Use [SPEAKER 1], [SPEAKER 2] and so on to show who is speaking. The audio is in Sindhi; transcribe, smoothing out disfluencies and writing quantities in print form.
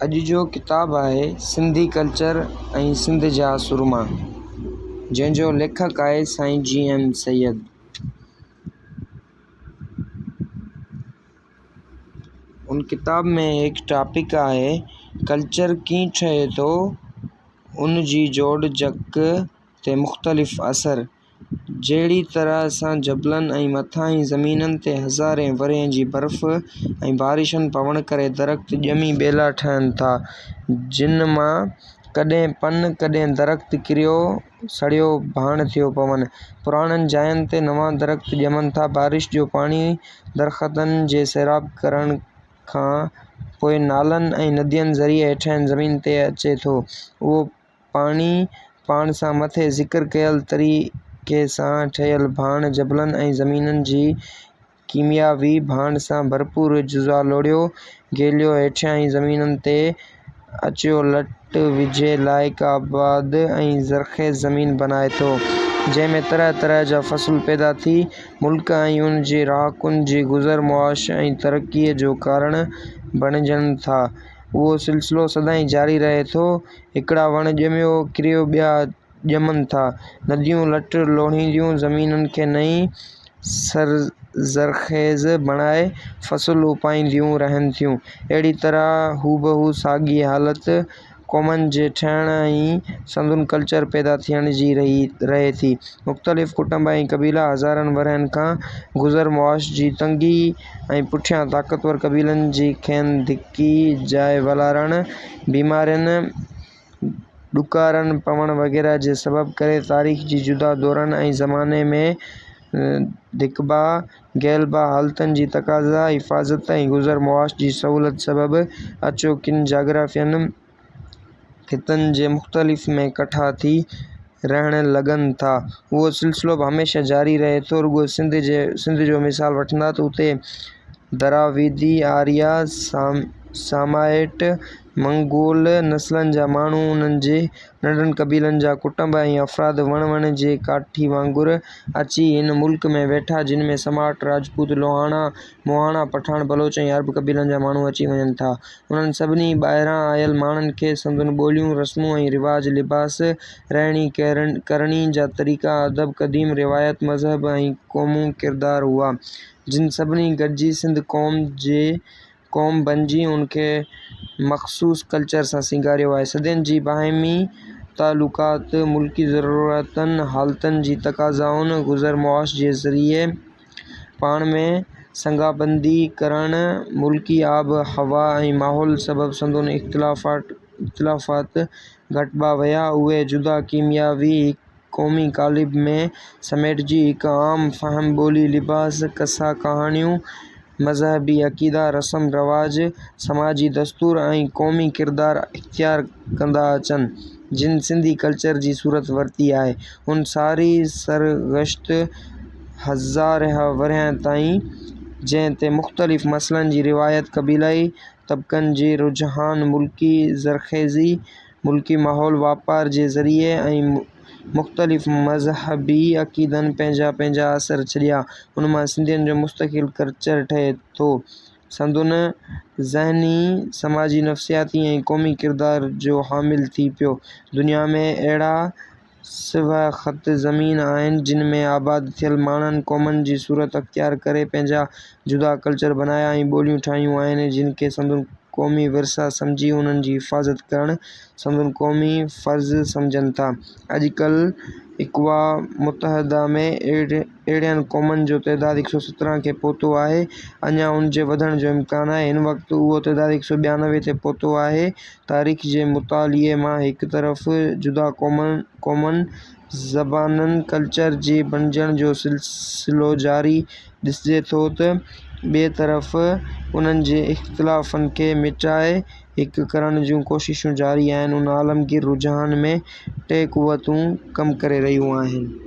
[SPEAKER 1] اڄ جو ڪتاب آهي سنڌي ڪلچر ۽ سنڌ جا سورما جنهن جو ليکڪ آهي سائين جي ايم سيد. ان ڪتاب ۾ هڪ ٽاپڪ آهي ڪلچر ڪيئن ٺهي ٿو ان جي جوڙجڪ تي مختلف اثر. جهڙي طرح سان جبلن ۽ مٿاهين زمينن تي هزارين ورهين جي برف ۽ بارشن پوڻ ڪري درخت ڄمي ٻيلا ٺهن ٿا، جن مان ڪڏهن پن، ڪڏهن درخت ڪريو سڙيو ڀاڻ ٿيو پون. پراڻن جاين تي نوان درخت ڄمن ٿا. بارش جو پاڻي درختن جي سيراب ڪرڻ کان پوءِ نالن ۽ ندين ذريعي هيٺين زمين تي اچي ٿو. اهو پاڻي پاڻ سان مٿي ذڪر ڪيل طريقي سان ٺهيل ڀاڻ، جبلن ۽ زمينن جي ڪيمياوي ڀاڻ سان ڀرپور جزا لوڙهيو گهليو هيٺاهين زمينن تي اچيو لٽ وجهي لائق آباد ۽ زرخيز زمين بنائي ٿو، جنهن ۾ طرح طرح جا فصل پيدا ٿي ملڪ ۽ ان جي رهاڪن جي گذر معاش ۽ ترقيء جو ڪارڻ بڻجن ٿا. اهو سلسلو سدائين جاري رهي ٿو. هڪڙا وڻ ڄميو ڪريو ٻيا ڄمن ٿا. نديون لٽ لوڙهينديون زمينن کي نئين سر زرخيز بڻائي فصل اپائينديون رهن ٿيون. اهڙي طرح هوبهو ساڳي حالت قومن جي ٺهڻ ۽ سندن ڪلچر پيدا ٿيڻ جي رهي ٿي. مختلف ڪٽنب ۽ قبيلا هزارن ورهين کان گذر معاش جي تنگي ۽ پٺيان طاقتور قبيلن جي کين ڌڪي جاء والارڻ، بيمارين، ڏڪارن پوڻ وغيره جي سبب ڪري تاريخ جي جدا دورن ۽ زماني ۾ ڌڪبا گهلبا حالتن جي تقاضا، حفاظت ۽ گذر معاش جي سهولت سبب اچيو ڪن جاگرافين خطن جي مختلف ۾ ڪٺا ٿي رهڻ لڳن ٿا. اهو سلسلو به هميشه جاري رهي ٿو. رڳو سنڌ جو مثال وٺندا ته اتي دراوڙي، آريا، سامائيٽ، منگول نسلن جا ماڻهو، انهن جي ننڍن قبيلن جا ڪٽنب ۽ افراد وڻ وڻ جي ڪاٺي وانگر اچي هن ملڪ ۾ ويٺا، جن ۾ سماٽ، راجپوت، لوهاڻا، مهاڻا، پٺاڻ، بلوچ ۽ عرب قبيلن جا ماڻهو اچي وڃن ٿا. انهن سڀني ٻاهران آيل ماڻهن کي سندن ٻوليون، رسمون ۽ رواج، لباس، رهڻي ڪرڻي جا طريقا، ادب، قديم روايت، مذهب ۽ قومي ڪردار هئا، جن سڀني گڏجي سنڌ قوم بنجي ان کي مخصوص ڪلچر سان سينگاريو آهي. صدين جي باهمي تعلقات، ملڪي ضرورتن، حالتن جي تقاضائن، گذر معاش جي ذريعي پاڻ ۾ سڱابندي ڪرڻ، ملڪي آب هوا ۽ ماحول سبب سندن اختلافات گهٽبا ويا. اهي جدا ڪيمياوي قومي قالب ۾ سميٽجي هڪ عام فهم ٻولي، لباس، قصا ڪهاڻيون، مذهبي عقيدا، رسم رواج، سماجي دستور ۽ قومي ڪردار اختيار ڪندا اچن، جن سنڌي ڪلچر جي صورت ورتي آهي. ان ساري سرگشت هزارها ورهين تائين جنهن تي مختلف نسلن جي روايت، قبيلائي طبقن جي رجحان، ملڪي زرخيزي، ملڪي ماحول، واپار جي ذريعي ۽ مختلف مذهبي عقيدن پنهنجا پنهنجا اثر ڇڏيا، ان مان سنڌين جو مستقل ڪلچر ٺهي ٿو. سندن ذهني، سماجي، نفسياتي ۽ قومي ڪردار جو حامل ٿي پيو. دنيا ۾ اهڙا سوين خط زمين آهن، جن ۾ آباد ٿيل ماڻهن قومن جي صورت اختيار ڪري پنهنجا جدا ڪلچر بنايا ۽ ٻوليون ٺاهيون آهن، جن کي سندن قومي ورثا سمجهي انهن جي حفاظت ڪرڻ سندن قومي فرض سمجهن ٿا. اڄڪلهه اقوام متحده ۾ اهڙين قومن جو تعداد هڪ سؤ 17 کي پهتو آهي، اڃا ان جي وڌڻ جو امڪان آهي. هن وقت اهو تعداد هڪ سؤ 92 تي پهتو آهي. تاريخ جي مطالعي مان هڪ طرف جدا قومن، زبانن، ڪلچر جي بڻجڻ جو سلسلو جاري ڏسجي ٿو ته ٻئي طرف انهن جي اختلافن کي مٽائي هڪ ڪرڻ جون ڪوششون جاري آهن. ان عالمگير رجحان ۾ ٽي قوتون ڪم ڪري رهيون آهن.